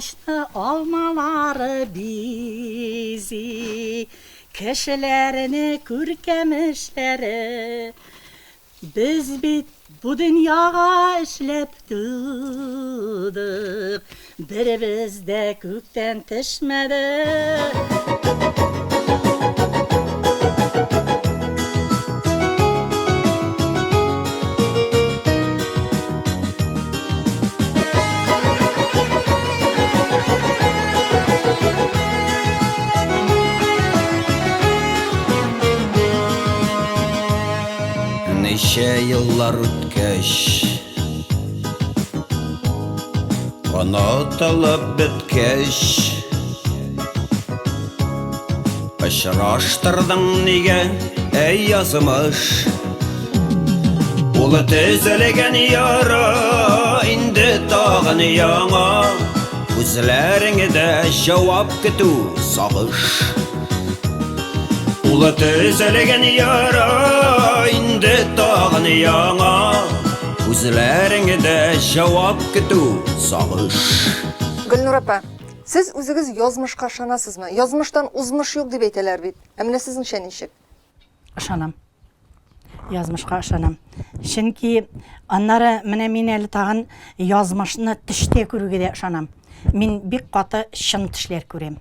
Агачны алмалары бизи, Кешеләрне күркәм эшләре. Без бит бу дөньяга эшләп тудык, Беребез дә күктән төшмәде. Ничә еллар үткәч, Онытылып беткәч, Очраштырдың нигә, әй язмыш? Ул төзелгән яра инде тагын яңа, Күзләреңдә җавап көтү сагыш. Ул төзелгән яра инде тагын яңа, Күзләреңдә җавап көтү сагыш. Гөлнур апа, сез үзегез язмышка ышанасызмы? Язмыштан узмыш юк дип әйтәләр бит. Ә менә сезнеңчә ничек? Ышанам. Язмышка ышанам. Чөнки аннары менә мин әле тагын язмышны төштә күрүгә дә ышанам. Мин бик каты чын төшләр күрәм.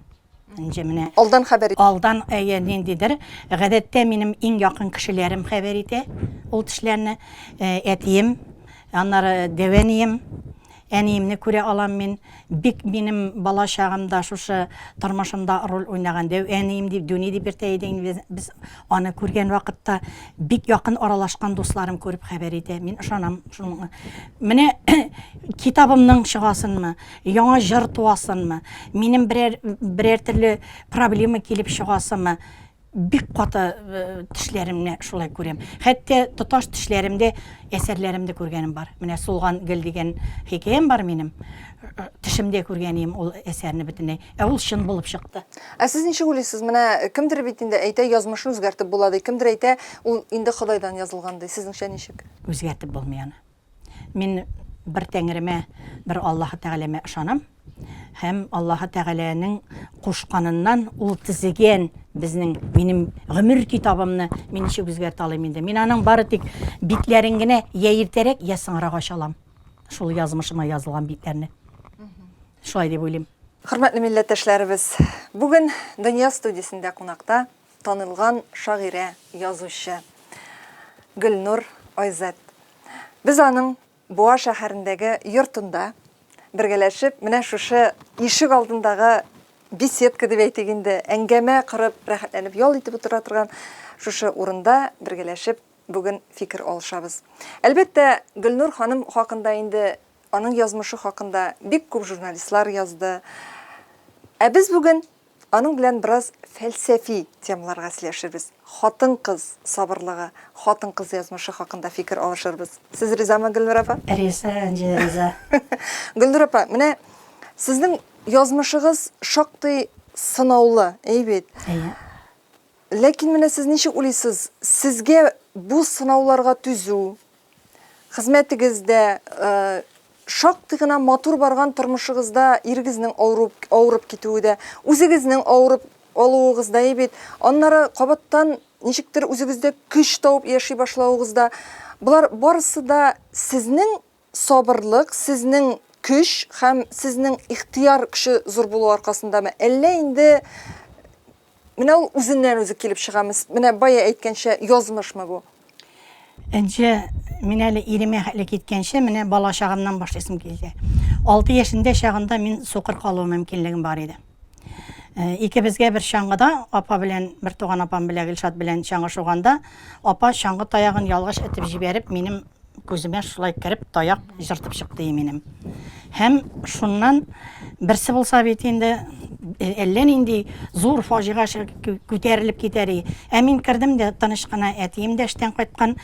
Инде менә алдан хәбәр ит. Алдан әйе ниндидер. Гадәттә минем иң якын кешеләрем хәбәр итә ул төшләрне. Э, әтием, аннары дәү әнием, әниемне күрә алам мин. Бик минем бала чагымда шушы тормышымда роль уйнаган дәү әнием дип, Дүни дип йөртә идек инде без аны күргән вакытта. Бик якын аралашкан дусларым күреп хәбәр итә. Мин ышанам шуңа. Менә китабымның чыгасынмы, яңа җыр туасынмы, минем берәр берәр төрле проблема килеп чыгасымы, бик каты э, төшләремне шулай күрәм. Хәтта тоташ төшләремдә әсәрләремне күргәнем бар. Менә Сулган гөл дигән хикәям бар минем. Э, төшемдә күргәнем ул әсәрне бөтенләй. Ә ул чын булып чыкты. Ә сез ничек уйлыйсыз? Менә кемдер бит инде әйтә, язмышын үзгәртеп була ди, кемдер әйтә, ул инде Ходайдан язылган ди. Сезнеңчә ничек? Үзгәртеп булмый аны. Мин бер Тәңремә, бер Аллаһы Тәгаләмә ышанам. Һәм Аллаһы Тәгаләнең кушканыннан ул төзегән безнең минем гомер китабымны мин ничек үзгәртә алыйм инде? Мин аның бары тик битләрен генә я иртәрәк, я соңрак ача алам. Шул язмышыма язылган битләрне. Шулай дип уйлыйм. Хөрмәтле милләттәшләребез, бүген Дөнья студиясендә кунакта танылган шагыйрә, язучы Гөлнур Айзат. Без аның Буа шәһәрендәге йортында бергәләшеп, менә шушы ишек алдындагы беседка дип әйтик инде, әңгәмә корып, рәхәтләнеп ял итеп утыра торган шушы урында бергәләшеп бүген фикер алышабыз. Әлбәттә, Гөлнур ханым хакында инде аның язмышы хакында бик күп журналистлар язды. Ә без бүген Аның белән бераз фәлсәфи темаларга сөйләшербез. Хатын-кыз сабырлыгы, хатын-кыз язмышы хакында фикер алышырбыз. Сез ризамы, Гөлнур апа? Риза, Энҗе, риза. Гөлнур апа, менә сезнең язмышыгыз шактый сынаулы, әй бит? Әйе. Ләкин менә сез ничек уйлыйсыз, сезгә бу сынауларга түзү, хезмәтегездә, шактый гына матур барган тормышыгызда ирегезнең авырып, авырып китүе дә, үзегезнең авырып алуыгыз да бит, аннары кабаттан ничектер үзегездә көч табып яши башлавыгыз да, болар барысы да сезнең сабырлык, сезнең көч һәм сезнең ихтыяр көче зур булу аркасындамы, әллә инде менә ул үзеннән-үзе килеп чыгамы? Менә бая әйткәнчә, язмышмы бу? Энҗе, мин әле иремә хәтле киткәнче, менә бала чагымнан башлыйсым килде. 6 яшендә чагында мин сукыр калу мөмкинлегем бар иде. Э, икебезгә бер чаңгыда, апа белән, бер туган апам белән Гөлшат белән чаңгы шуганда, апа чаңгы таягын ялгыш этеп җибәреп, минем күземә шулай кереп таяк җыртып чыкты минем. Һәм шуннан берсе булса бит инде э, әллә нинди зур фаҗига күтәрелеп китәр и. Ә мин кердем дә тыныч кына әтием дә эштән кайткан,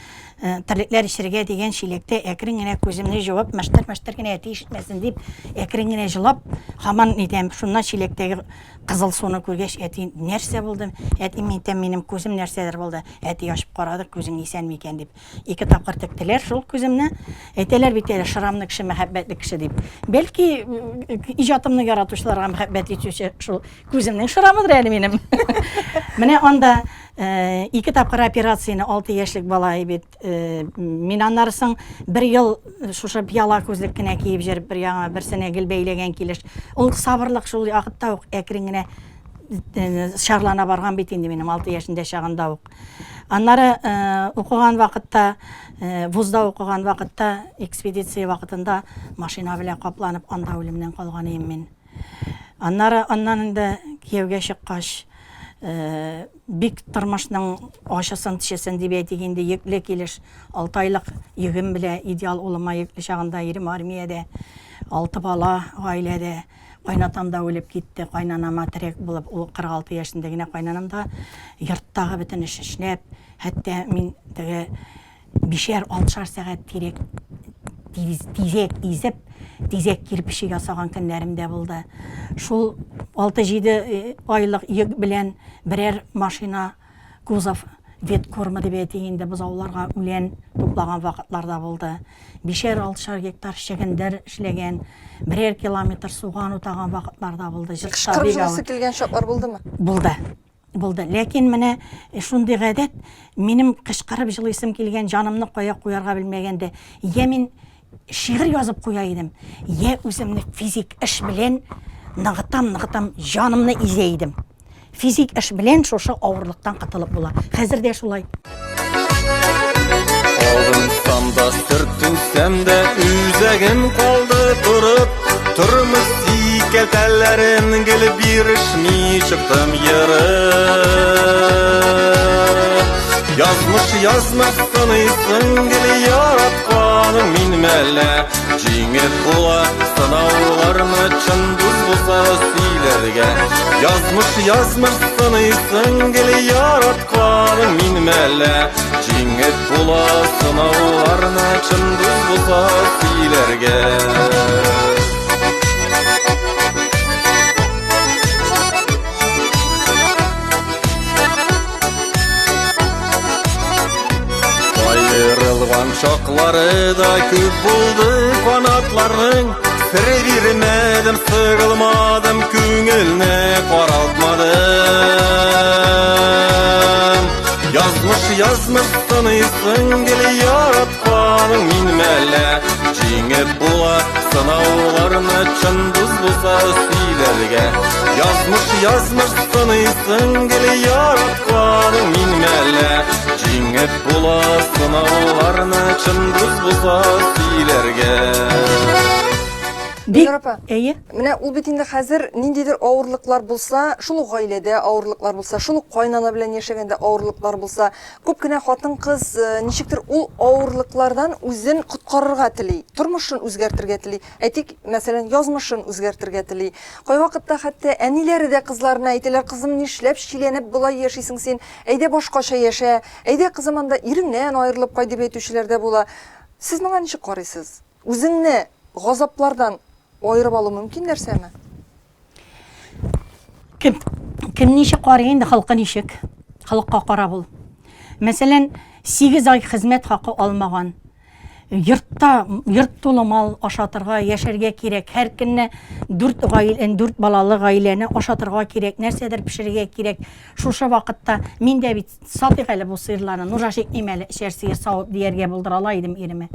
э, терлекләр эчергә дигән чиләктә әкрен генә күземне җуып, мыштыр-мыштыр генә әти ишетмәсен дип, әкрен генә җылап, һаман нитәм. Шуннан чиләктәге кызыл суны күргәч, әти, нәрсә булды? Әти, мин әйтәм, минем күзем нәрсәдер булды. Әти ачып карады, күзең исән микән дип. Ике тапкыр тектеләр шул күземне. Әйтәләр бит әле, шрамны кеше мәхәббәтле кеше дип. Бәлки иҗатымны яратучыларга мәхәббәт итүче шул күземнең шырамыдыр әле минем. Менә анда э, ике тапкыр операцияне 6 яшьлек бала бит. Э, мин аннары соң бер ел шушы пиала күзлек кенә киеп җөреп, бер яңа берсенә гел бәйләгән килеш. Ул сабырлык шул вакытта ук әкрен генә э, шарлана барган бит инде минем 6 яшендә чагында ук. Аннары э, укыган вакытта, э, вузда укыган вакытта, экспедиция вакытында машина белән капланып, анда үлемнән калган идем мин. Аннары аннан инде кияүгә чыккач, э, бик тормышның ачысын, төчесен дип әйтик инде, йөкле килеш, 6 айлык йөгем белә идеал улыма йөкле чагында ирем армиядә, алты бала гаиләдә. Кайнатам да үлеп китте, кайнанама терәк булып, ул 46 яшендә генә кайнанам да йорттагы бөтен эш эшләп, хәтта мин теге бишәр, алтышар сәгать тирәк тизәк изеп, тизәк кирпече ясаган көннәрем дә булды. Шул 6-7 э, айлык йөк белән берәр машина Кузов веткормы дип әйтик инде, бозауларга үлән туплаган вакытлар да булды. Бишәр-алтышар гектар чөгендер эшләгән, берәр километр суган утаган вакытлар да булды. Кычкырып җылысы килгән чаклар булдымы? Булды. Булды. Ләкин менә шундый гадәт, минем кычкырып җылыйсым килгән, җанымны кая куярга белмәгәндә, я мин шигырь язып куя идем, я үземне физик эш белән ныгытам, ныгытам, җанымны изә идем. Физик эш белән шушы авырлыктан котылып була. Хәзер дә шулай. Алынсам да, сөртенсәм дә, үзәгем калды торып. Тормыш сикәлтәләрен гел бирешми чыктым ерып. Язмыш, язмыш сыныйсың гел яратканың мин мәллә. Җиңеп була сынауларны чын дус булса сөйләргә. Язмыш, язмыш сыныйсың гел яратканың мин мәллә. Җиңеп була сынауларны чын дус булса сөйләргә. Аерылган чаклары да күп булды канатларның. Сер бирмәдем, сыгылмадым, күңелне каралтмадым. Язмыш, язмыш сыныйсың гел яратканың мин мәллә. Җиңеп була сынауларны чын дус булса сөйләргә. Язмыш, язмыш сыныйсың гел яратканың мин мәллә. Җиңеп була сынауларны чын дус булса сөйләргә. Бик, Гөлнур апа, әйе. Менә ул бит инде хәзер ниндидер авырлыклар булса, шул ук гаиләдә авырлыклар булса, шул ук кайнана белән яшәгәндә авырлыклар булса, Күп кенә хатын-кыз ничектер ул авырлыклардан үзен коткарырга тели, тормышын үзгәртергә тели. Әйтик, мәсәлән, язмышын үзгәртергә тели. Кайвакытта хәтта әниләре дә кызларына әйтәләр, кызым, нишләп чиләнеп болай яшисең син, әйдә башкача яшә, әйдә, кызым, анда иреңнән аерылып кайт, дип әйтүчеләр дә була. Сез моңа ничек карыйсыз? Үзеңне газаплардан аерып алу мөмкин нәрсәме? Кем, кем ничек карый инде, халкы ничек? Халыкка карап ул. Мәсәлән, 8 ай хезмәт хакы алмаган. Йортта, йорт тулы мал ашатырга, яшәргә кирәк. Һәр көнне 4 гаилә, 4 балалы гаиләне ашатырга кирәк, нәрсәдер пешерергә кирәк. Шушы вакытта мин дә бит сатыйк әле бу сыерларны, нужа чикмим әле, эчәр сыер савып дияргә булдыра ала идем иремә.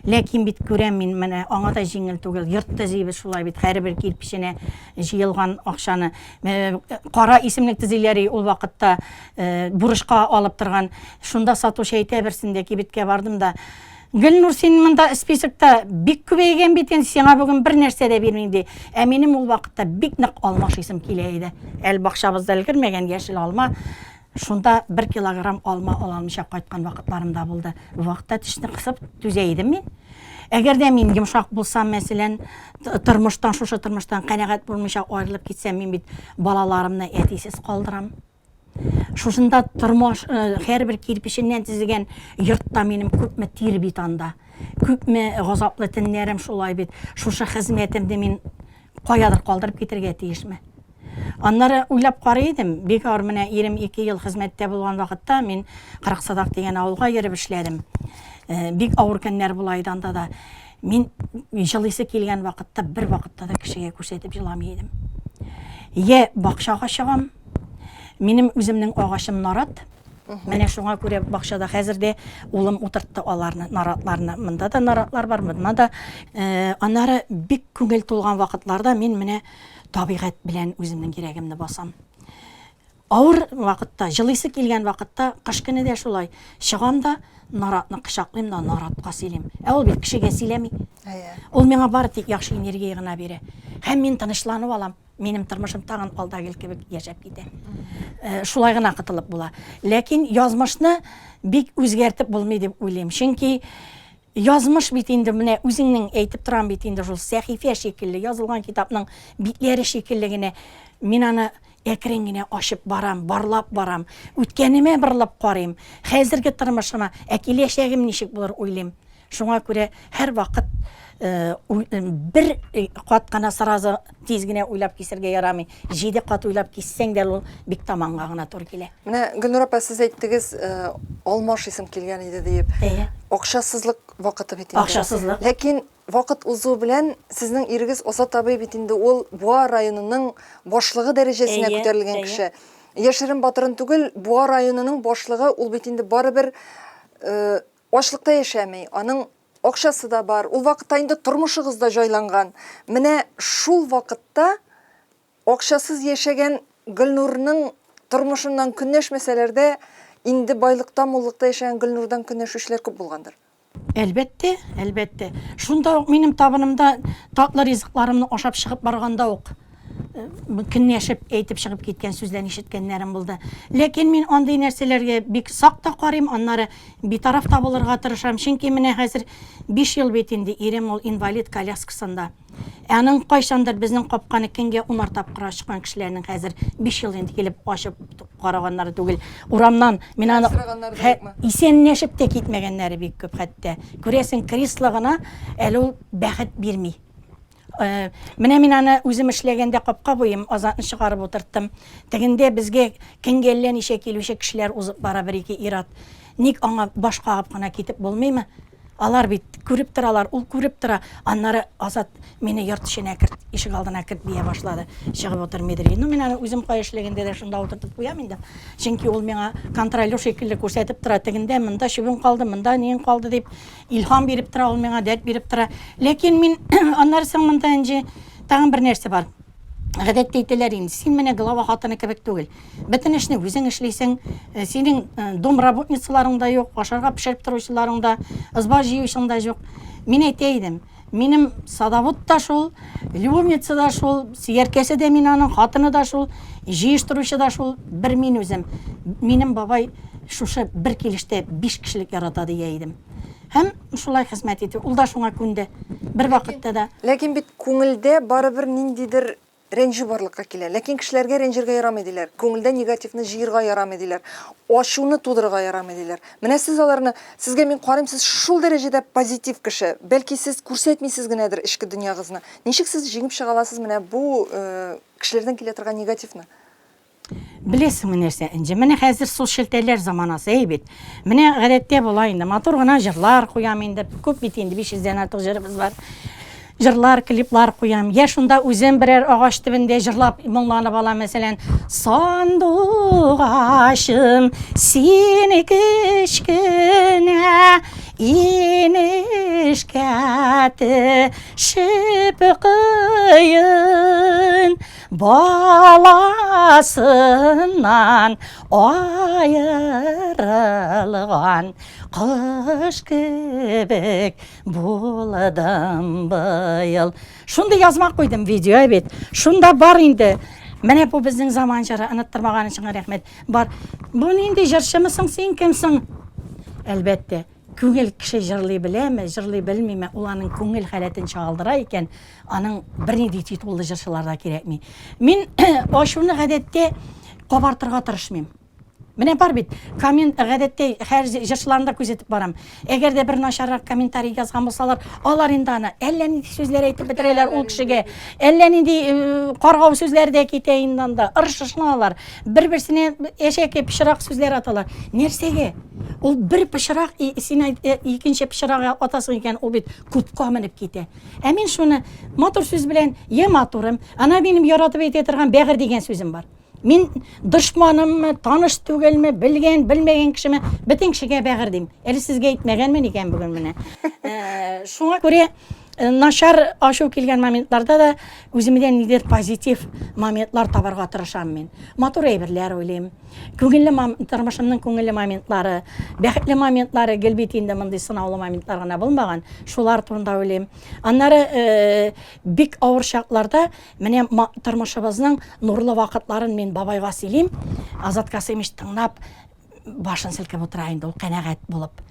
Ләкин бит күрәм мин, менә аңа да җиңел түгел. Йорт төзибез шулай бит, һәрбер кирпеченә җыелган акчаны. Кара исемлек төзиләр ул вакытта, бурычка алып торган. Шунда сатучы әйтә берсендә, кибеткә бардым да, Гөлнур, син монда списокта бик күбәйгән бит инде, сиңа бүген бер нәрсә дә бирмим, ди. Ә минем ул вакытта бик нык алма ашыйсым килә иде. Әле бакчабызда өлгермәгән яшел алма. Шунда бер килограмм алма ала алмыйча кайткан вакытларым да булды. Бу вакытта тешне кысып түзә идем мин. Әгәр дә мин йомшак булсам, мәсәлән, тормыштан, шушы тормыштан канәгать булмыйча аерылып китсәм, мин бит балаларымны әтисез калдырам. Шушында тормыш, э, һәрбер кирпеченнән төзегән йортта минем күпме тир бит анда. Күпме газаплы төннәрем шулай бит. Шушы хезмәтемне мин каядыр калдырып китергә тиешме? Аннары уйлап карый идем, бик авыр менә ирем ике ел хезмәттә булган вакытта мин Кырык Садак дигән авылга йөреп эшләдем. Э, бик авыр көннәр була иде анда да. Мин җылыйсы килгән вакытта бер вакытта да кешегә күрсәтеп җыламый идем. Йә бакчага чыгам. Минем үземнең агачым нарат. Менә шуңа күрә бакчада хәзер дә улым утыртты аларны, наратларны. Монда да наратлар бар, монда да. Э, аннары бик күңел тулган вакытларда мин менә табигать белән үземнең йөрәгемне басам. Авыр вакытта, җылыйсы килгән вакытта, кыш көне дә шулай, чыгам да, наратны кочаклыйм да, наратка сөйлим. Ә ул бит кешегә сөйләми. Әйе. Ул миңа бары тик яхшы энергия гына бирә. Һәм мин тынычланып алам. Минем тормышым тагын алда гел кебек яшәп китә. Э, шулай гына котылып була. Ләкин язмышны бик үзгәртеп булмый дип уйлыйм. Чөнки Язмыш бит инде менә үзеңнең әйтеп торам бит инде шул сәхифә шикелле, язылган китапның битләре шикелле генә. Мин аны әкрен генә ачып барам, барлап барам. Үткәнемә борылып карыйм, хәзерге тормышыма, ә киләчәгем ничек булыр уйлыйм. Шуңа күрә һәрвакыт э, э, бер э, кат кына сразу тиз генә уйлап кисергә ярамый. Җиде кат уйлап киссәң дә ул бик таманга гына туры килә. Менә Гөлнур апа, сез әйттегез, э, алма ашыйсым килгән иде диеп. Әйе. Акчасызлык вакыты бит инде. Акчасызлык. Ләкин вакыт узу белән сезнең ирегез Азат абый бит инде ул Буа районының башлыгы дәрәҗәсенә Әйе, күтәрелгән әйе. кеше. Яшерен батырын түгел, Буа районының башлыгы ул бит инде барыбер э, ачлыкта яшәми. Аның Акчасы да бар, ул вакытта инде тормышыгыз да җайланган. Менә шул вакытта акчасыз яшәгән Гөлнурның тормышыннан көнләшмәсәләр дә, инде байлыкта, муллыкта яшәгән Гөлнурдан көнләшүчеләр күп булгандыр. Әлбәттә, әлбәттә. Шунда ук минем табынымда татлы ризыкларымны ашап чыгып барганда ук көнләшеп әйтеп чыгып киткән сүзләрне ишеткәннәрем булды. Ләкин мин андый нәрсәләргә бик сак та карыйм, аннары битараф та булырга тырышам. Чөнки менә хәзер 5 ел бит инде ирем ул инвалид коляскасында. Ә аның кайчандыр безнең капканы көнгә унар тапкыр ачкан кешеләрнең хәзер 5 ел инде килеп ачып караганнары түгел. Урамнан мин аны исәнләшеп тә китмәгәннәре бик күп хәтта. Күрәсең, кресло гына әле ул бәхет бирми. Э, менә мин аны үзем эшләгәндә капка буем Азатны чыгарып утырттым. Тегендә безгә көнгә әллә ничә килүче кешеләр узып бара бер-ике ир-ат. Ник аңа баш кагып кына китеп булмыймы? Алар бит күреп торалар, ул күреп тора. Аннары Азат мине йорт эченә керт, ишек алдына керт дия башлады. Чыгып утырмыйдыр. Ну, мин аны үзем кая эшләгәндә дә шунда утыртып куям инде. Чөнки ул миңа контролер шикелле күрсәтеп тора. Тегендә, монда чүбең калды, монда ниең калды дип. Илһам биреп тора ул миңа, дәрт биреп тора. Ләкин мин аннары соң монда инде тагын бер нәрсә бар. Гадәттә әйтәләр инде, син менә глава хатыны кебек түгел. Бөтен эшне үзең эшлисең, э, синең э, дом работницаларың да юк, ашарга пешереп торучыларың да, ызба җыючың да юк. Мин әйтә идем, минем садовод та шул, любовница да шул, сөяркәсе дә мин аның, хатыны да шул, җыештыручы да шул, бер мин үзем. Минем бабай шушы бер килештә биш кешелек ярата дия идем. Һәм шулай хезмәт итү. Ул да шуңа күнде. Бер вакытта да. Ләкин бит күңелдә барыбер ниндидер рәнҗү барлыкка килә. Ләкин кешеләргә рәнҗергә ярамый диләр. Күңелдә негативны җыерга ярамый диләр. Ачуны тудырырга ярамый диләр. Менә сез аларны, сезгә мин карыйм, сез шул дәрәҗәдә позитив кеше. Бәлки сез күрсәтмисез генәдер эчке дөньягызны. Ничек сез җиңеп чыга аласыз менә бу кешеләрдән килә торган негативны? Беләсеңме нәрсә, Энҗе, менә хәзер соцчелтәрләр заманасы, әй бит. Менә гадәттә була инде, матур гына җырлар куям инде, күп бит инде, 500 дән артык җырыбыз бар. Җырлар, клиплар куям. Я шунда үзем берәр агач төбендә җырлап, моңланып алам, мәсәлән, Сандугачым, син кечкенә, инешкә төшеп кыен. Баласыннан аерылган кош кебек булдым быел. Шундый язма куйдым видео бит. Шунда бар инде. Менә бу безнең заман җыры, оныттырмаган өчен рәхмәт. Бар. Бу нинди җырчымы соң, син кем соң? Әлбәттә. Күңел кеше җырлый беләме, җырлый белмиме, ул аның күңел халәтен чагылдыра икән, аның бернинди титуллы җырчылар да кирәкми. Мин ачуны гадәттә кабартырга тырышмыйм. Менә бар бит, коммент, гадәттә һәр җырчыларны да күзәтеп барам. Әгәр дә бер начаррак комментарий язган булсалар, алар инде аны әллә нинди сүзләр әйтеп бетерәләр ул кешегә. Әллә нинди э, каргау сүзләр дә китә инде анда. Ыршышналар. Бер-берсенә әшәке пычрак сүзләр аталар. Нәрсәгә? Ул бер пычрак, син э, икенче пычрак атасың икән, ул бит күпкә менеп китә. Ә мин шуны матур сүз белән, е матурым, ана минем яратып әйтә торган бәгырь дигән сүзем бар. Мин дошманыммы, таныш түгелме, белгән, белмәгән кешеме, бөтен кешегә бәгырь дим. Әле сезгә әйтмәгәнмен икән бүген менә. Э, шуңа күрә э, начар ачу килгән моментларда да үземдә нидер позитив моментлар табарга тырышам мин. Матур әйберләр уйлыйм. Күңелле тормышымның күңелле моментлары, бәхетле моментлары гел бит инде мондый сынаулы моментлар гына булмаган. Шулар турында уйлыйм. Аннары э, бик авыр чакларда менә тормышыбызның нурлы вакытларын мин бабайга сөйлим. Азат Касыймович тыңлап башын селкеп утыра инде ул канәгать булып.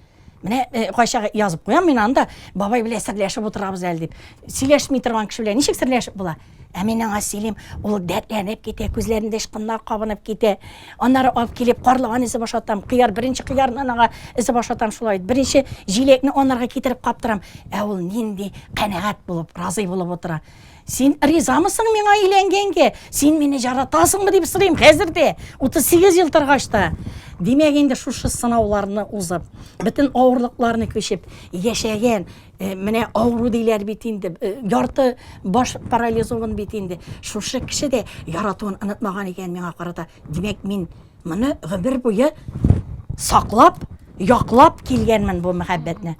Менә э, кайчак язып куям мин анда, бабай белән серләшеп утырабыз әле дип. Сөйләшми торган кеше белән ничек серләшеп була? Ә мин аңа сөйлим, ул дәртләнеп китә, күзләрендә очкыннар кабынып китә. Аннары алып килеп карлыган өзеп ашатам, кыяр, беренче кыярны анага өзеп ашатам шулай. Беренче җиләкне анарга китереп каптырам. Ә ул нинди канәгать булып, разый булып утыра. Син ризамысың миңа өйләнгәнгә? Син мине яратасыңмы дип сорыйм хәзер дә. 38 ел торгач та. Димәк, инде шушы сынауларны узып, бөтен авырлыкларны күчеп яшәгән, э, менә авыру диләр бит инде, э, ярты баш парализован бит инде. Шушы кеше дә яратуын онытмаган икән миңа карата. Димәк, мин моны гомер буе саклап, яклап килгәнмен бу мәхәббәтне.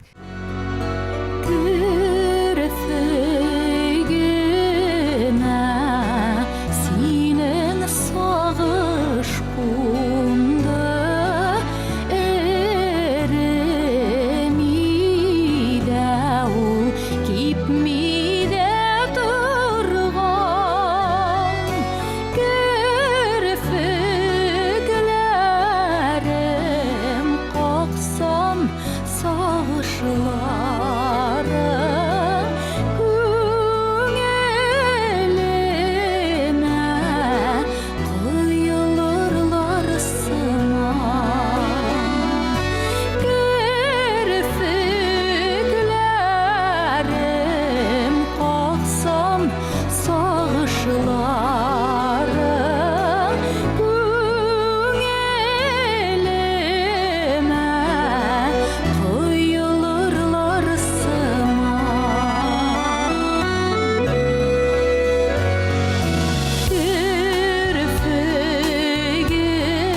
Сагышларың күңелемә коелырлар сыман. Керфекләрем каксам, сагышларың Күңелемә коелырлар сыман.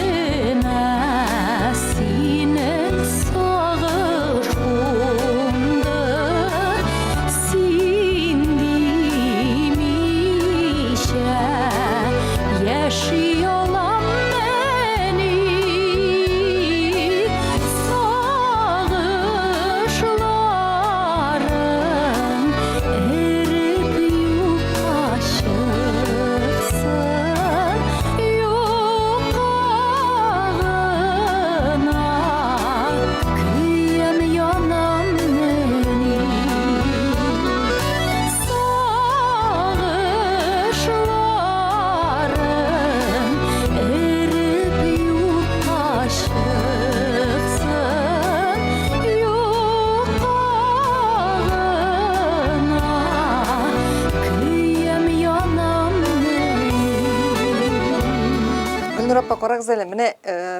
Керфегемә синең сагыш кунды, син димичә яши аламмыни? Сагышларың эреп юкка чыксын, юкка гына көям янаммыни? Сагышларың эреп юкка чыксын, юкка гына көям янам мин. Гөлнур апа, карагыз әле, менә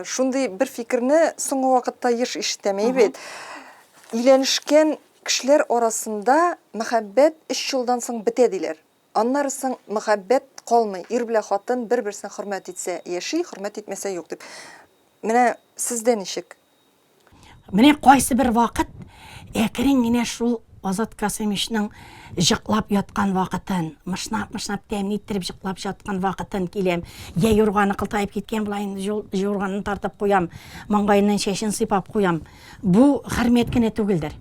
шундый бер фикерне соңгы вакытта еш ишетәм, әйе бит? Өйләнешкән Кешеләр арасында мәхәббәт өч елдан соң бетә, диләр. Аннары соң мәхәббәт калмый, ир белән хатын бер-берсен хөрмәт итсә, яши, хөрмәт итмәсә, юк, дип. Менә сездә ничек? Менә кайсы бер вакыт әкрен генә шул Азат Касыймовичның җыклап яткан вакытын, мышнап-мышнап тәмле иттереп җыклап яткан вакытын киләм. Йә юрганы кылтаеп киткән була инде, юрганын тартып куям, маңгаеннан чәчен сыйпап куям. Бу хөрмәт кенә түгелдер.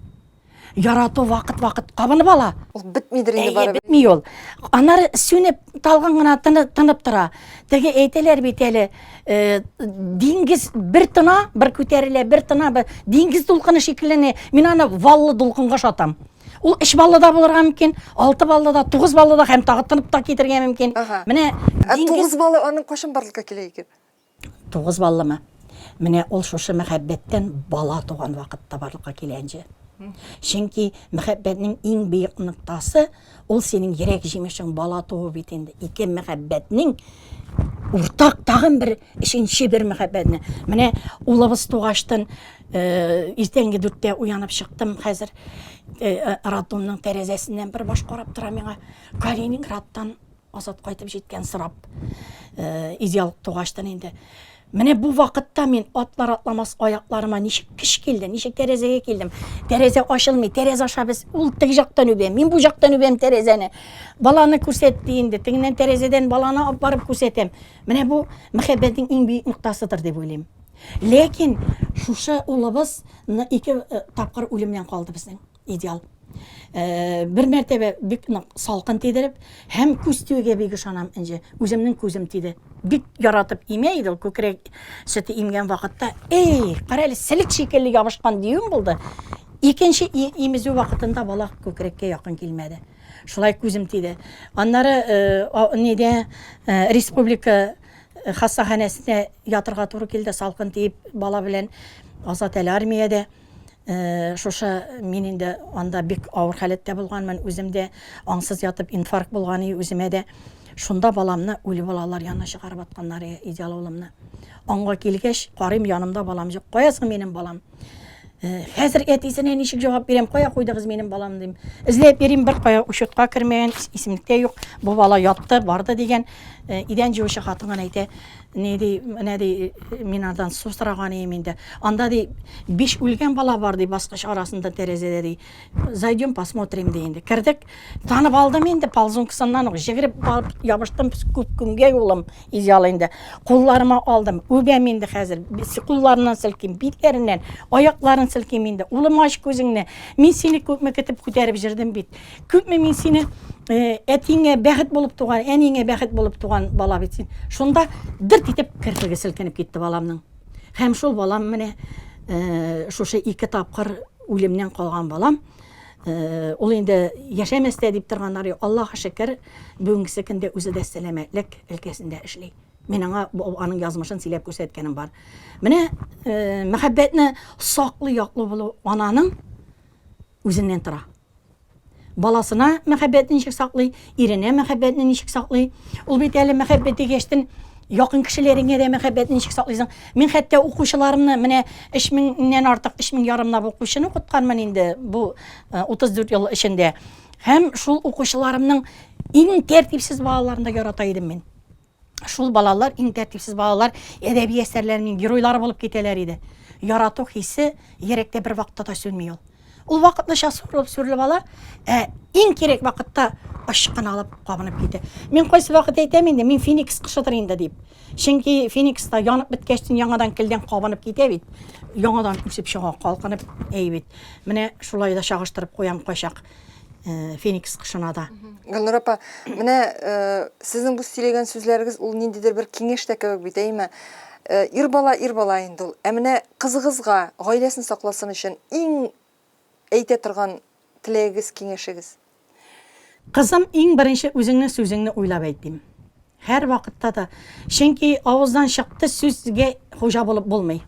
Ярату вакыт-вакыт кабынып ала. Ул бетмидер инде барыбер. Бетми ул. Аннары сүнеп, талгын гына тынып тора. Теге әйтәләр бит әле, э, диңгез бер тына, бер күтәрелә, бер тына, бер диңгез дулкыны шикелле. Мин аны валлы дулкынга ошатам. Ул 3 баллы да булырга мөмкин, 6 баллы да, 9 баллы да һәм тагы тынып та китергә мөмкин. Менә ә 9 баллы аның кайчан барлыкка килә икән? 9 баллымы? Менә ул шушы мәхәббәттән бала туган вакытта барлыкка килә инде. Чөнки мәхәббәтнең иң бөек ноктасы ул синең йөрәк җимешең бала туу бит инде. Ике мәхәббәтнең уртак тагын бер өченче бер мәхәббәтне. Менә улыбыз тугачтын э, иртәнге дүрттә уянып чыктым хәзер. Э, роддомның тәрәзәсеннән бер баш карап тора миңа. Калининградтан Азат кайтып җиткән сорап, э, идеал тугачтан инде. Менә бу вакытта мин атлар атламас аякларыма ничек көч килде, ничек тәрәзәгә килдем. Тәрәзә ачылмый, тәрәзә аша без ул теге жактан үбәм, мин бу жактан үбәм тәрәзәне. Баланы күрсәтте инде, тегеннән тәрәзәдән баланы алып барып күрсәтәм. Менә бу мәхәббәтнең иң бөек ноктасыдыр дип уйлыйм. Ләкин шушы улыбыз ике э, тапкыр үлемнән калды безнең. Идеал. Э, бер мәртәбә бик нык салкын тидереп һәм күз тиюгә бик ышанам инде. Үземнең күзем тиде. Бик яратып имә иде ул күкрәк сөте имгән вакытта. Эй, кара әле селек шикелле ябышкан диюем булды. Икенче имезү вакытында бала күкрәккә якын килмәде. Шулай күзем тиде. Аннары э, нидә э, республика хастаханәсенә ятырга туры килде, салкын тиеп бала белән Азат әле армиядә. Э, шушы мин инде анда бик авыр халәттә булганмын, үзем дә аңсыз ятып инфаркт булган и үземә дә. Шунда баламны үле балалар янына чыгарып атканнар идеал улымны. Аңга килгәч, карыйм, янымда балам юк. Кая соң минем балам? Э, хәзер әтисенә ничек җавап бирәм? Кая куйдыгыз минем баламны дим. Эзләп йөрим, бер кая учетка кермәгән, исемлектә юк. Бу бала ятты, барды дигән. Э, идән җуучы хатын гына әйтә, ни ди, менә ди, мин андан су сораган идем инде. Анда ди, биш үлгән бала бар ди, баскыч арасында тәрәзәдә ди. Зайдем, посмотрим ди инде. Кердек, танып алдым инде, ползункасыннан ук җегереп барып ябыштым, күп көнгә улым изял инде. Кулларыма алдым, үбәм инде хәзер. Кулларыннан селким, битләреннән, аякларын селким инде. Улым, ач күзеңне. Мин сине күпме көтеп күтәреп җырдым бит. Күпме мин сине э, әтиңә бәхет булып туган, әниңә бәхет булып туган бала бит син. Шунда дырт итеп керфеге селкенеп китте баламның. Һәм шул балам менә э, шушы ике тапкыр үлемнән калган балам, э, ул инде яшәмәс тә дип торганнар, Аллаһка шөкер, бүгенгесе көндә үзе дә сәламәтлек өлкәсендә эшли. Мин аңа аның язмышын сөйләп күрсәткәнем бар. Менә э, мәхәббәтне саклы яклы булу ананың үзеннән тора. Баласына мәхәббәтне ничек саклый, иренә мәхәббәтне ничек саклый. Ул бит әле мәхәббәт дигәчтен якын кешеләреңә дә мәхәббәтне ничек саклыйсың. Мин хәтта укучыларымны менә 3000-нән артык, 3000 ярымлап укучыны укытканмын инде бу 34 ел эчендә. Һәм шул укучыларымның иң тәртипсез балаларын да ярата идем мин. Шул балалар, иң тәртипсез балалар әдәби әсәрләрнең геройлары булып китәләр иде. Ярату хисе йөрәктә бер вакытта да сүнми ул. Ул вакытлыча сүрелеп сүрелеп ала, ә иң кирәк вакытта очкын алып кабынып китә. Мин кайсы вакыт әйтәм инде, мин феникс кошыдыр инде дип. Чөнки феникс та янып беткәч, яңадан келдән кабынып китә бит. Яңадан үсеп чыга, калкынып әй бит. Менә шулай да чагыштырып куям кайчак. Э, феникс кошына да. Гөлнур апа, менә э, сезнең бу сөйләгән сүзләрегез ул ниндидер бер киңәш тә кебек бит, әйме? Э, ир бала ир бала инде ул. Ә менә кызыгызга гаиләсен сакласын өчен иң әйтә торган теләгегез, киңәшегез? Кызым, иң беренче үзеңнең сүзеңне уйлап әйт дим. Һәр вакытта да. Чөнки авыздан чыкты сүзгә хуҗа булып булмый.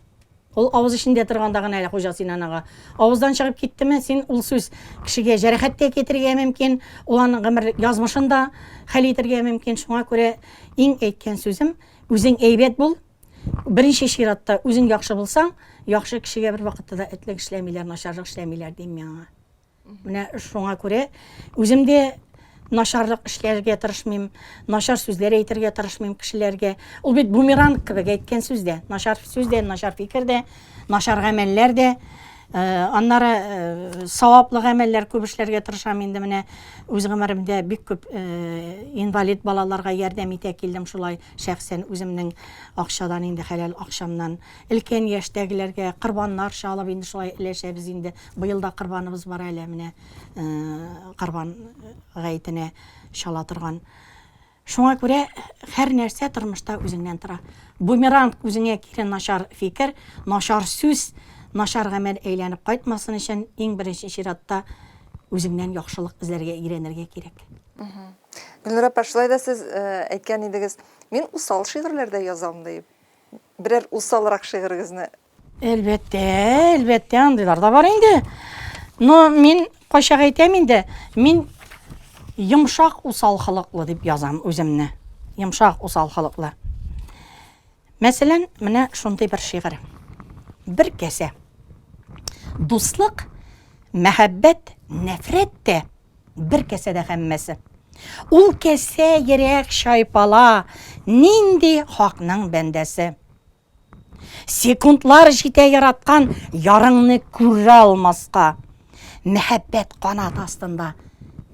Ул авыз эчендә торганда гына әле хуҗа син анага. Авыздан чыгып киттеме, син ул сүз кешегә җәрәхәт тә китерергә мөмкин, ул аның гомерлек язмышын да хәл итергә мөмкин. Шуңа күрә иң әйткән сүзем, үзең әйбәт бул. Беренче чиратта үзең яхшы булсаң, яхшы кешегә бер вакытта да этлек эшләмиләр, начарлык эшләмиләр дим мин аңа. Менә шуңа күрә үзем дә начарлык эшләргә тырышмыйм, начар сүзләр әйтергә тырышмыйм кешеләргә. Ул бит бумеранг кебек әйткән сүз дә, начар сүз дә, начар фикер дә, начар гамәлләр дә. Э, аннары э, саваплы гамәлләр күп эшләргә тырышам инде менә үз гомеремдә бик күп э, инвалид балаларга ярдәм итә килдем шулай шәхсән үземнең акчадан инде хәләл акчамнан. Өлкән яшьтәгеләргә корбаннар чалып инде шулай өләшәбез инде. Быел да корбаныбыз бар әле менә корбан гаетенә чала торган. Шуңа күрә һәр нәрсә тормышта үзеңнән тора. Бумеранг үзеңә кире начар фикер, начар сүз, начар гамәл әйләнеп кайтмасын өчен иң беренче чиратта үзеңнән яхшылык эзләргә өйрәнергә кирәк. Гөлнур апа, шулай да сез әйткән идегез, мин усал шигырьләр дә язам диеп. Берәр усалрак шигырегезне. Әлбәттә, әлбәттә, андыйлар да бар инде. Но мин кайчак әйтәм инде, мин йомшак усал холыклы дип язам үземне. Йомшак усал холыклы. Мәсәлән, менә шундый бер шигырь. Бер кәсә. Дуслык, мәхәббәт, нәфрәт тә бер кәсәдә һәммәсе. Ул кәсә ерәк чайпала, нинди хакның бәндәсе. Секундлар җитә яраткан ярыңны күрә алмаска. Мәхәббәт канат астында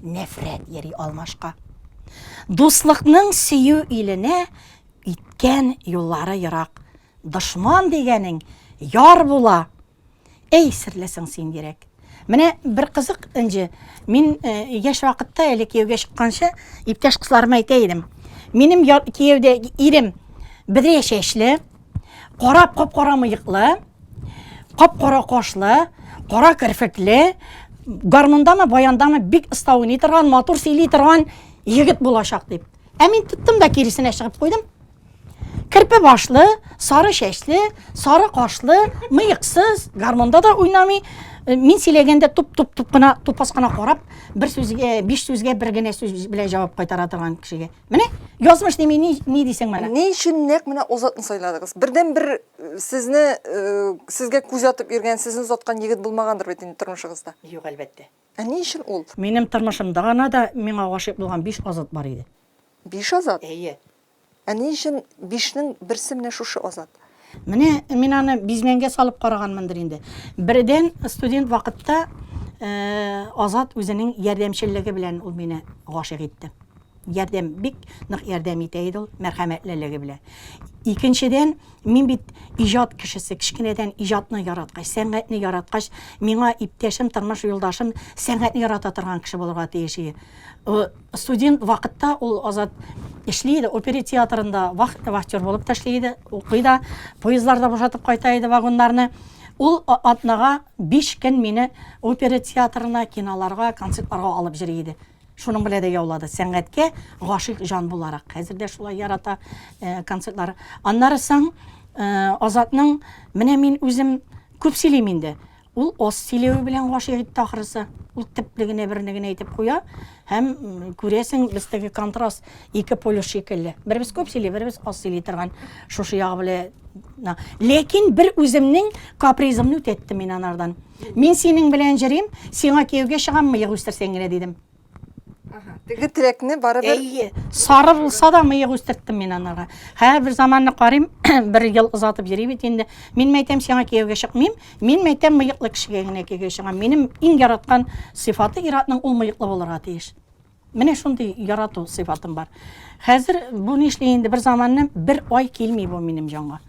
нәфрәт йөри алмашка. Дуслыкның сөю иленә иткән юллары ерак. Дошман дигәнең яр була. Әй, серлесең син йөрәк. Менә бер кызык, Энҗе, мин э, яшь вакытта әле кияүгә чыкканчы иптәш кызларыма әйтә идем. Минем кияүдә ирем бөдрә чәчле, кара кап-кара мыеклы, кап-кара кашлы, кара керфекле, гармундамы, баяндамы бик оста уйный торган, матур сөйли торган егет булачак дип. Ә мин тоттым да киресенә чыгып куйдым. Керпе башлы, сары чәчле, сары кашлы, мыексыз, гармонда да уйнамый. Э, мин сөйләгәндә туп-туп-туп кына, тупас кына карап, бер сүзгә, биш сүзгә бер генә сүз белән җавап кайтара торган кешегә. Менә язмыш дими, ни, ни дисең менә? Ни өчен нәкъ менә Озатны сайладыгыз? Бердән-бер э, сезне, э, сезгә күз атып йөргән, сезне озаткан егет булмагандыр бит инде тормышыгызда. Юк, әлбәттә. Ә ни өчен ул? Минем тормышымда гына да миңа гашыйк булган биш Азат бар иде. Биш Азат? Әйе. Ә ни өчен бишнең берсе менә шушы Азат? Менә мин аны бизмәнгә салып караганмындыр инде. Бердән, студент вакытта Азат үзенең ярдәмчеллеге белән ул мине гашыйк итте. Ярдәм, бик нык ярдәм итә иде ул, мәрхәмәтлелеге белән. Икенчедән, мин бит иҗат кешесе, кечкенәдән иҗатны яраткач, сәнгатьне яраткач, миңа иптәшем, тормыш юлдашым сәнгатьне ярата торган кеше булырга тиеш иде. Студент вакытта ул Азат эшли иде, опера театрында вахтер булып та эшли иде, укый да, поездларда бушатып кайта иде вагоннарны. Ул атнага 5 көн мине опера театрына, киноларга, концертларга алып йөри иде. Шуның белән дә яулады. Сәнгатькә гашыйк җан буларак. Хәзер дә шулай ярата э, концертлар. Аннары соң э, Азатның менә мин үзем күп сөйлим инде. Ул аз сөйләве белән гашыйк итте ахрысы. Ул төпле генә берне генә әйтеп куя һәм күрәсең, без теге контраст ике полюс шикелле. Беребез күп сөйли, беребез аз сөйли торган шушы ягы белән. Ләкин бер үземнең капризымны үтәттем мин анардан. Мин синең белән җөрим, сиңа кияүгә чыгам, мыек үстерсәң генә дидем. Теге теләкне барыбер. Әйе, сары булса да мыек үстерттем мин анарга. Хәер, бер заманны карыйм, бер ел озатып йөри бит инде. Мин мәйтәм, сиңа кияүгә чыкмыйм. Мин мәйтәм, мыеклы кешегә генә кияүгә чыгам. Минем иң яраткан сыйфаты ир-атның ул мыеклы булырга тиеш. Менә шундый ярату сыйфатым бар. Хәзер бу нишли инде бер заманны бер ай килми бу минем җанга.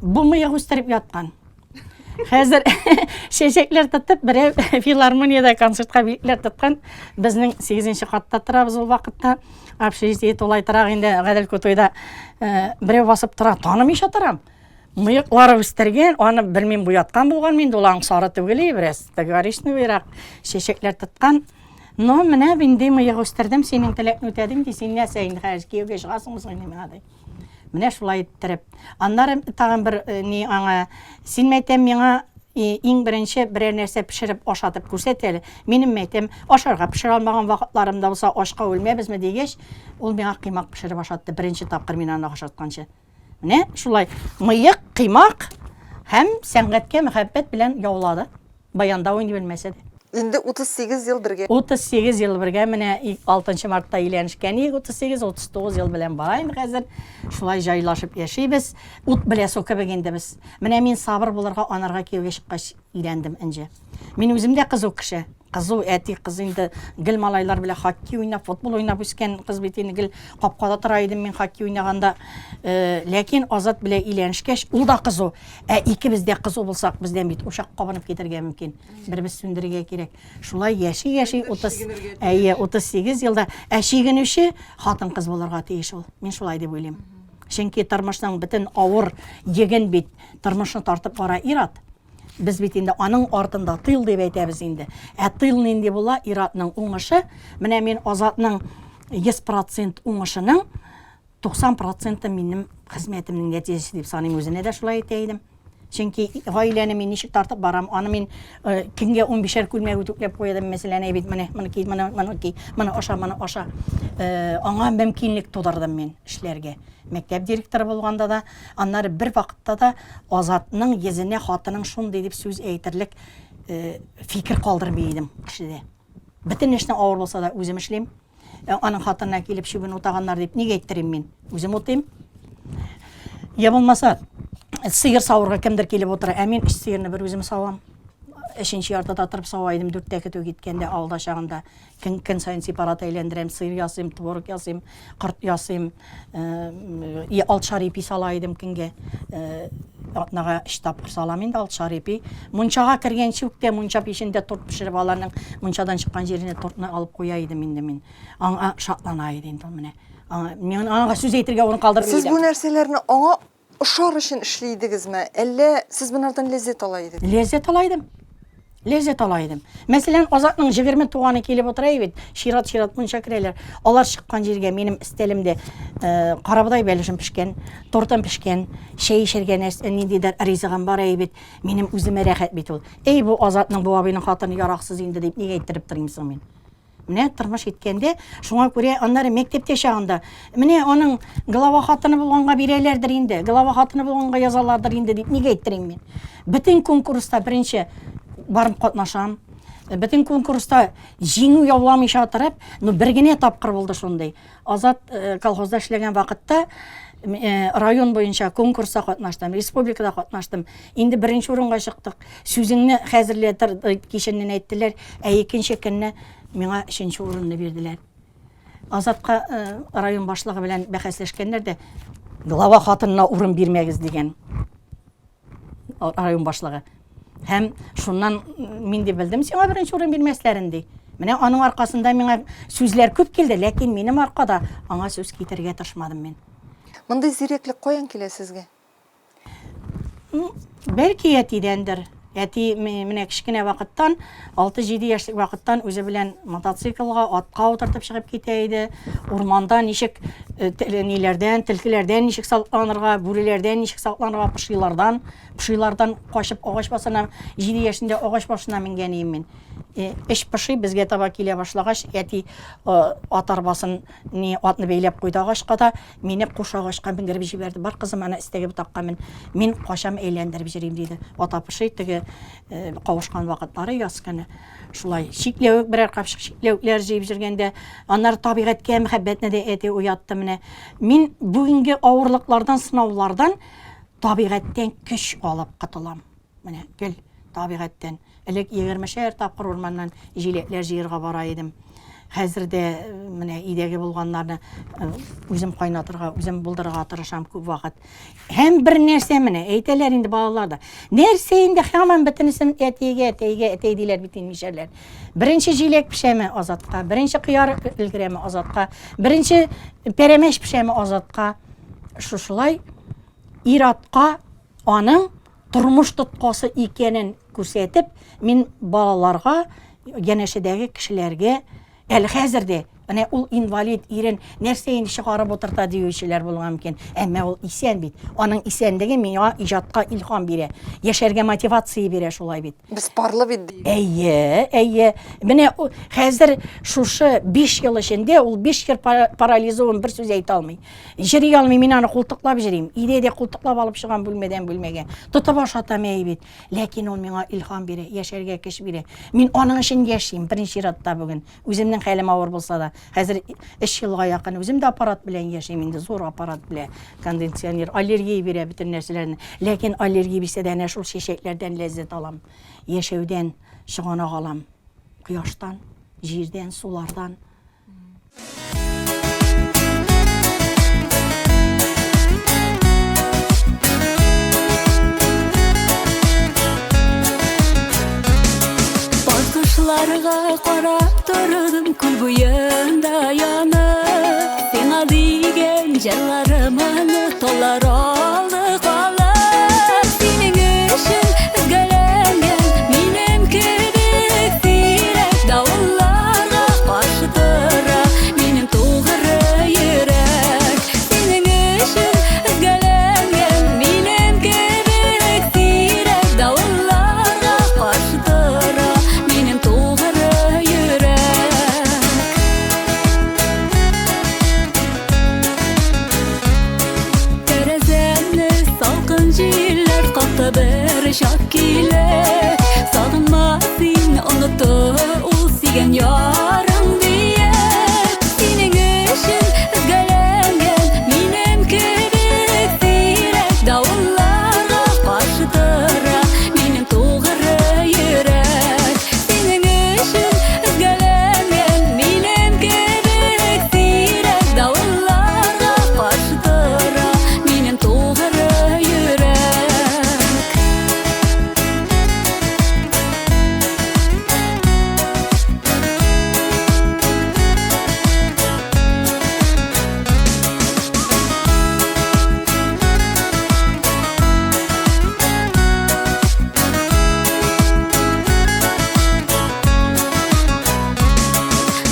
Бу мыек үстереп яткан. Хәзер чәчәкләр тотып, берәү филармониядә концертка билетләр тоткан. Безнең 8 катта торабыз ул вакытта. Общежитие тулай торак инде Гадел Кутуйда. Э, берәү басып тора, танымыйча торам. Мыеклары үстергән, аны белмим буяткан булган инде, ул аң сары түгел, бераз коричневыйрак чәчәкләр тоткан. Но менә инде мыек үстердем, синең теләкне үтәдем ди, син нәрсә инде хәзер кияүгә чыгасыңмы соң инде миңа ди. Менә шулай иттереп. Аннары тагын бер э, ни аңа, син мәйтәм миңа иң беренче берәр нәрсә пешереп ашатып күрсәт әле. Минем мәйтәм ашарга пешерә алмаган вакытларым да булса, ашка үлмәбезме дигәч, ул миңа кыймак пешереп ашатты. Беренче тапкыр мин аны ашатканчы. Менә шулай мыек, кыймак һәм сәнгатькә мәхәббәт белән яулады. Баянда уйный белмәсә дә. Инде 38 ел бергә. 38 ел бергә, менә 6 мартта өйләнешкән идек, 38, 39 ел белән бара инде хәзер. Шулай җайлашып яшибез. Ут белә су кебек инде без. Менә мин сабыр булырга анарга кияүгә чыккач өйрәндем, Энҗе. Мин үзем дә кызу кеше. Кызу әти кыз инде гел малайлар белән хоккей уйнап, футбол уйнап үскән кыз бит инде гел капкада тора идем мин хоккей уйнаганда. Э, ләкин Азат белән өйләнешкәч, ул да кызу. Ә икебез дә кызу булсак, бездән бит учак кабынып китәргә мөмкин. Беребез сүндерергә кирәк. Шулай яши-яши 30, әйе, 38 елда. Ә чигенүче хатын-кыз булырга тиеш ул. Мин шулай дип уйлыйм. Чөнки тормышның бөтен авыр йөген бит тормышны тартып бара ир-ат. Без бит инде аның артында тыл дип әйтәбез инде. Ә тыл нинди була? Ир-атның уңышы. Менә мин Азатның 100% уңышының 90 проценты минем хезмәтемнең нәтиҗәсе дип саныйм, үзенә дә шулай әйтә идем. Чөнки гаиләне мин ничек тартып барам, аны мин э, көнгә 15-әр күлмәк үтүкләп куядым, мәсәлән, әй бит менә моны ки, моны моны ки, моны аша, моны аша. Э, аңа мөмкинлек тудырдым мин эшләргә. Мәктәп директоры булганда да, аннары бер вакытта да Азатның йөзенә хатының шундый дип сүз әйтерлек э, фикер калдырмый идем кешедә. Бөтен эшне авыр булса да үзем эшлим. Ә аның хатынына килеп чүбен утаганнар дип нигә әйттерим мин? Үзем утыйм. Я булмаса, сыер савырга кемдер килеп утыра, ә мин өч сыерны бер үзем савам. Өченче яртыда торып сава идем, дүрттә көтү киткәндә авылда чагында. Көн, көн саен сепарат әйләндерәм, сыер ясыйм, творог ясыйм, корт ясыйм. Э, алтышар ипи сала идем көнгә. Э, атнага өч тапкыр салам инде алтышар ипи. Мунчага кергәнче үк тә мунча пичендә торт пешереп аларның мунчадан чыккан җиренә тортны алып куя идем инде мин. Аңа шатлана иде инде ул менә. Аңа мин аңа сүз әйтергә урын калдырмый Сез идем. бу нәрсәләрне аңа ошар өчен эшли идегезме, әллә сез монардан ләззәт ала идегез? Ләззәт ала идем. Ләззәт ала идем. Мәсәлән, Азатның 20 туганы килеп утыра бит, чират-чират мунча керәләр. Алар чыккан җиргә минем өстәлемдә э, карабодай бәлешем пешкән, тортым пешкән, чәй эчәргә нәрсә, ниндидер ризыгым бар әй бит. Минем үземә рәхәт бит ул. Эй, бу Азатның, бу абыйның хатыны яраксыз инде дип нигә әйттереп торыйм соң мин? Менә тормыш иткәндә, шуңа күрә аннары мәктәптә чагында, менә аның глава хатыны булганга бирәләрдер инде, глава хатыны булганга язалардыр инде дип нигә әйттерим мин? Бөтен конкурста беренче барып катнашам. Бөтен конкурста җиңү яуламыйча торып, ну бер генә тапкыр булды шундый. Азат э, колхозда эшләгән вакытта э, район буенча конкурста катнаштым, республикада катнаштым. Инде беренче урынга чыктык. Сүзеңне хәзерләтер э, киченнән әйттеләр, ә икенче көнне миңа өченче урынны бирделәр. Азатка район башлыгы белән бәхәсләшкәннәр дә, глава хатынына урын бирмәгез дигән. Район башлыгы. Һәм шуннан мин дип белдем, сиңа беренче урын бирмәсләрен ди. Менә аның аркасында миңа сүзләр күп килде, ләкин минем аркада аңа сүз китерергә тырышмадым мин. Мондый зирәклек каян килә сезгә? Бәлки әтидәндер. Әти менә кечкенә вакыттан, 6-7 яшьлек вакыттан үзе белән мотоциклга, атка утыртып чыгып китә иде. Урманда ничек э, ниләрдән, төлкеләрдән ничек сакланырга, бүреләрдән ничек сакланырга, пошилардан, пошилардан качып агач башына, 7 яшендә агач башына менгән идем мин. Э, өч поши безгә таба килә башлагач, әти э, ат арбасын ни атны бәйләп куйды агачка да, Мине куш агачка менгереп җибәрде. Бар, кызым, ана өстәге ботакка мен. Мин качам, әйләндереп җөрим, диде. Ата поши теге э, кавышкан вакытлары яз көне. Шулай чикләвек берәр капчык чикләвекләр җыеп җөргәндә, аннары табигатькә мәхәббәтне дә әти уятты менә. Мин бүгенге авырлыклардан, сынаулардан табигатьтән көч алып котылам. Менә гел табигатьтән. Элек егермешәр тапкыр урманнан җиләкләр җыерга бара идем. Хәзер дә э, менә өйдәге булганнарны э, үзем кайнатырга, үзем булдырырга тырышам күп вакыт. Һәм бер нәрсә менә әйтәләр инде балалар да. Нәрсә инде һаман бөтенесен әтигә, әтәйгә, әтәй диләр бит инде мишәрләр. Беренче җиләк пешәме Азатка, беренче кыяр өлгерәме Азатка, беренче пәрәмәч пешәме Азатка. Шушылай ир-атка аның тормыш тоткасы икәнен күрсәтеп, мин балаларга, янәшәдәге кешеләргә әле хәзер дә менә ул инвалид ирен нәрсә инде чыгарып утырта диючеләр булган мөмкин. Әмма ул исән бит. Аның исәнлеге миңа иҗатка илһам бирә, яшәргә мотивация бирә шулай бит. Без парлы бит ди. Әйе, әйе. Менә хәзер шушы 5 ел эчендә ул 5 ел парализован бер сүз әйтә алмый. Җыри алмый, мин аны култыклап җырыйм. Өйдә дә култыклап алып чыгам бүлмәдән бүлмәгә. Тотып ашатам әй бит. Ләкин ул миңа илһам бирә, яшәргә көч бирә. Мин аның өчен яшим, беренче чиратта бүген. Үземнең хәлем авыр булса да. Хәзер өч елга якын үзем дә аппарат белән яшим инде, зур аппарат белән. Кондиционер, аллергия бирә бөтен нәрсәләрне. Ләкин аллергия бирсә дә, әнә шул чәчәкләрдән ләззәт алам. Яшәүдән чыганак алам. Кояштан, җирдән, сулардан. Кошларга карап тордым күл буенда янып Сиңа дигән җырларымны талар алды калып Синең өчен өзгәләнгән минем кебек сирәк Давылларга каршы тора минем тугры йөрәк. Синең килеп. Сагынма син, онытыр ул сөйгән ярың диеп. Синең өчен өзгәләнгән минем кебек сирәк давылларга каршы тора минем тугры йөрәк. Синең өчен өзгәләнгән минем кебек сирәк давылларга каршы тора минем тугры йөрәк.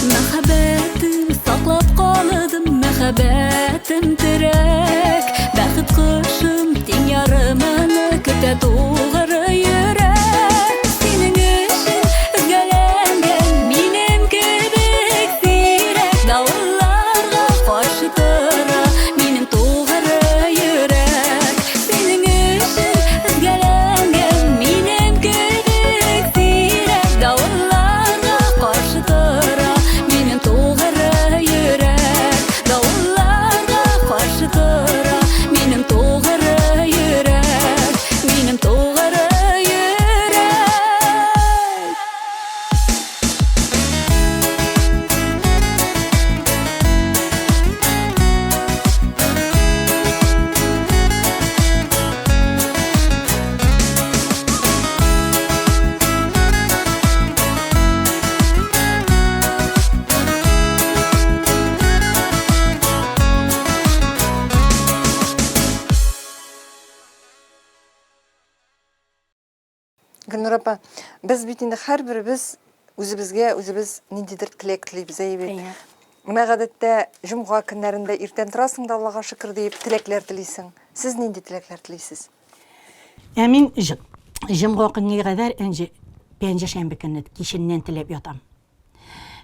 Мәхәббәтем саклап калдым, мәхәббәтем терәк. Бәхет кошым тиң ярымны көтә тугры йөрәк. Синең өчен өзгәләнгән минем кебек сирәк давылларга каршы тора минем тугры йөрәк. Синең өчен өзгәләнгән минем кебек сирәк давылларга каршы тора минем тугры йөрәк. Давылларга каршы тора минем тугры йөрәк. Минем тугры йөрәк. Гөлнур апа, без бит инде һәрберебез үзебезгә үзебез ниндидер теләк телибез, әйе бит. Әйе. Менә гадәттә җомга көннәрендә иртән торасың да Аллага шөкер диеп теләкләр телисең. Сез нинди теләкләр телисез? Ә мин җомга көнгә кадәр энҗе пәнҗешәмбе көнне киченнән теләп ятам.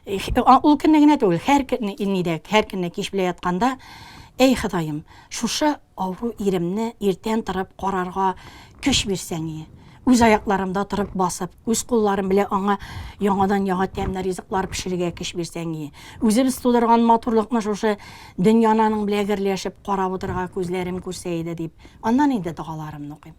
Ул көнне генә түгел, һәр көнне нидә, һәр көнне кич белән ятканда, әй Ходаем, шушы авыру иремне иртән торып карарга көч бирсәң ие. Үз аякларымда торып басып, үз кулларым белән аңа яңадан-яңа тәмле ризыклар пешерергә көч бирсәң ие. Үзебез тудырган матурлыкны шушы дөньяны аның белән гөрләшеп карап утырырга күзләрем күрсә иде дип, аннан инде догаларымны укыйм.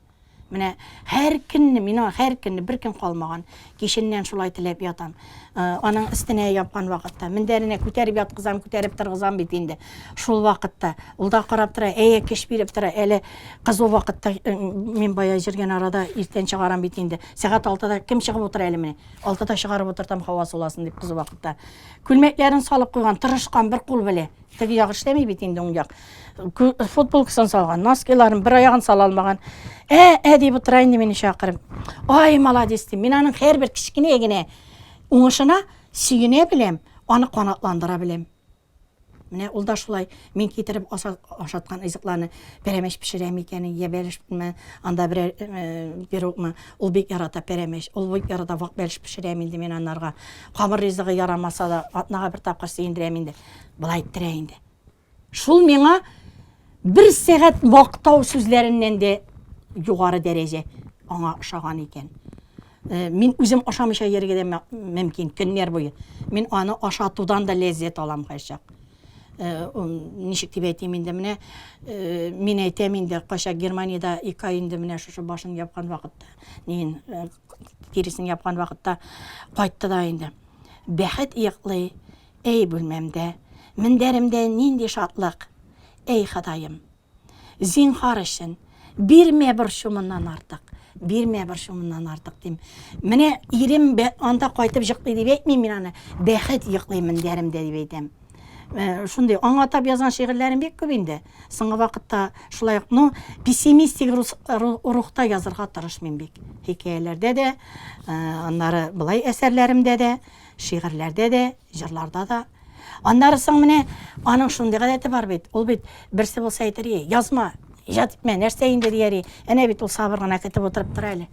Менә һәр көнне, мин аңа һәр көнне, бер көн калмаган, киченнән шулай теләп ятам. Э, аның өстенә япкан вакытта, мендәренә күтәреп яткызам, күтәреп торгызам бит инде. Шул вакытта ул да карап тора, әйе, көч биреп тора. Әле кызу вакытта э, мин бая җөргән арада иртән чыгарам бит инде. Сәгать алтыда кем чыгып утыра әле менә? Алтыда чыгарып утыртам, һава суласын дип кызу вакытта. Күлмәкләрен салып куйган, тырышкан бер кул белә. Теге як эшләми бит инде уң як. Футболкасын салган, носкиларын бер аягын сала алмаган. Ә, ә дип утыра инде мине чакырып. Ай, молодец дим. Мин аның һәрбер кечкенә генә уңышына сөенә беләм, аны канатландыра беләм. Менә ул да шулай мин китереп ашаткан ризыкларны пәрәмәч пешерәм икән, я бәлешме, анда берәр э, пирогмы, ул бик ярата пәрәмәч, ул бик ярата вак бәлеш пешерәм инде мин анарга. Камыр ризыгы ярамаса да, атнага бер тапкыр сөендерәм инде. Болай иттерә инде. Шул миңа бер сәгать мактау сүзләреннән дә югары дәрәҗә аңа ошаган икән. Э, мин үзем ашамыйча йөрергә дә мөмкин көннәр буе. Мин аны ашатудан да ләззәт алам кайчак. Э, ничек дип әйтим инде, менә э, мин әйтәм инде, кайчак Германиядә ике ай инде менә шушы башын япкан вакытта, нин, тиресен япкан вакытта кайтты да инде. Бәхет йоклый, Әй, бүлмәмдә, мендәремдә нинди шатлык! Әй, Ходаем! Зинһар өчен, бирмә борчу моннан артык, бирмә борчу моннан артык, дим. Менә ирем анда кайтып йоклый дип әйтмим мин аны, бәхет йоклый мендәремдә дип әйтәм. Э, шундый аңа атап язган шигырьләрем бик күп инде. Соңгы вакытта шулай ук, ну, пессимистик рухта язырга тырышмыйм бик. Хикәяләрдә дә, э, аннары былай әсәрләремдә дә. Шигырьләрдә дә, җырларда да. Аннары соң менә аның шундый гадәте бар бит. Ул бит берсе булса әйтер, "Ей, язма, иҗат итмә, нәрсә инде дияр. Әнә бит ул сабыр гына көтеп утырып тора әле.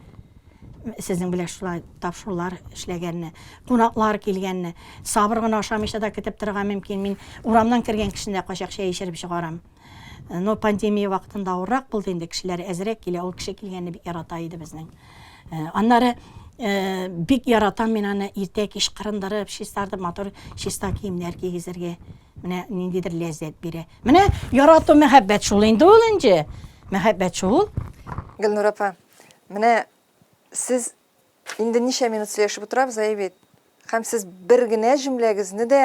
Сезнең белән шулай тапшырулар эшләгәнне, кунаклар килгәнне, сабыр гына ашамыйча да көтеп торырга мөмкин. Мин урамнан кергән кешене дә кайчак чәй эчереп чыгарам. Но пандемия вакытында авыррак булды инде, кешеләр әзрәк килә. Ул кеше килгәнне бик ярата иде безнең. Аннары бик яратам мин аны иртә кич кырындырып, чистартып, матур чиста киемнәр кигезергә. Менә ниндидер ләззәт бирә. Менә ярату мәхәббәт шул инде ул инде. Мәхәббәт шул. Гөлнур апа, менә сез инде ничә минут сөйләшеп утырабыз, әйе бит? Һәм сез бер генә җөмләгезне дә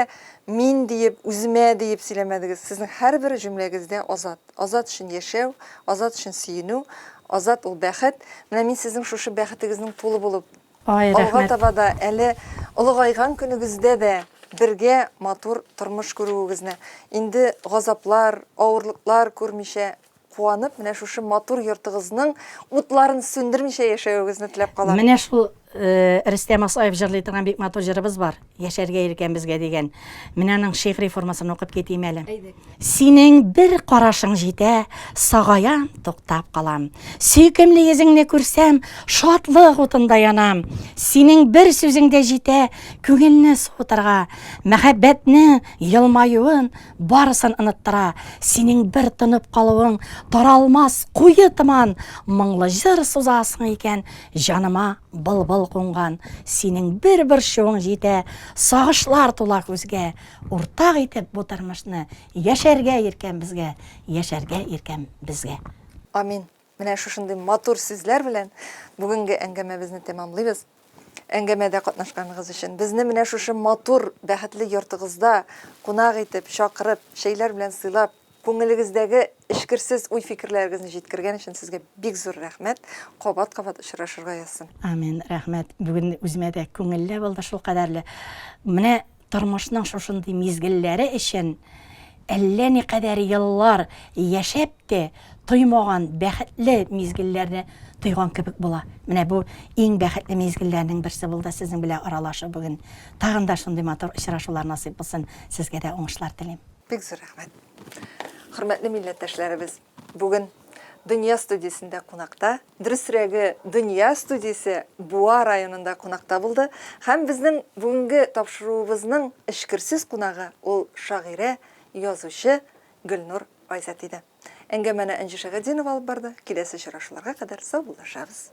мин диеп, үземә диеп сөйләмәдегез. Сезнең һәрбер җөмләгездә Азат. Азат өчен яшәү, Азат өчен сөенү, Азат ул бәхет. Менә мин сезнең шушы бәхетегезнең тулы булып, Ай, алга рәхмәт. таба да, әле олыгайган көнегездә дә бергә матур тормыш күрүегезне, инде газаплар, авырлыклар күрмичә, куанып, менә шушы матур йортыгызның утларын сүндермичә яшәвегезне теләп калам. Менә шул Рөстәм Асаев җырлый торган бик матур җырыбыз бар, Яшәргә иркән безгә дигән. Менә аның шигъри формасын укып китим әле. Синең бер карашың җитә, сагаям, туктап калам. Сөйкемле йөзеңне күрсәм, шатлык утында янам. Синең бер сүзең дә җитә, күңелне суытырга. Мәхәббәтнең елмаюын Барысын оныттыра, синең бер тынып калуың, Таралмас куе томан, Моңлы җыр сузасың икән, Җаныма былбыл кунган. Синең бер борчуың җитә, Сагышлар тула күзгә. Уртак итеп бу тормышны, Яшәргә иркән безгә, Яшәргә иркән безгә. Амин. Менә шушындый матур сүзләр белән бүгенге әңгәмәбезне тәмамлыйбыз. Әңгәмәдә катнашканыгыз өчен, безне менә шушы матур, бәхетле йортыгызда кунак итеп, чакырып, чәйләр белән сыйлап, күңелегездәге эчкерсез уй-фикерләрегезне җиткергән өчен сезгә бик зур рәхмәт. Кабат-кабат очрашырга язсын. Амин, рәхмәт. Бүген үземә дә күңелле булды шулкадәрле. Менә Тормышның шушындый мизгелләре өчен әллә никадәр еллар яшәп тә тоймаган бәхетле мизгелләрне тойган кебек була. Менә бу иң бәхетле мизгелләрнең берсе булды сезнең белән аралашу бүген. Тагын да шундый матур очрашулар насыйп булсын. Сезгә дә уңышлар телим. Бик зур рәхмәт. Хөрмәтле милләттәшләребез, бүген Дөнья студиясендә кунакта, дөресрәге, Дөнья студиясе Буа районында кунакта булды һәм безнең бүгенге тапшыруыбызның эчкерсез кунагы ул шагыйрә, язучы Гөлнур Айзат иде. Әңгәмәне Энҗе Шәйгатдинова алып барды. Киләсе очрашуларга кадәр саубуллашабыз.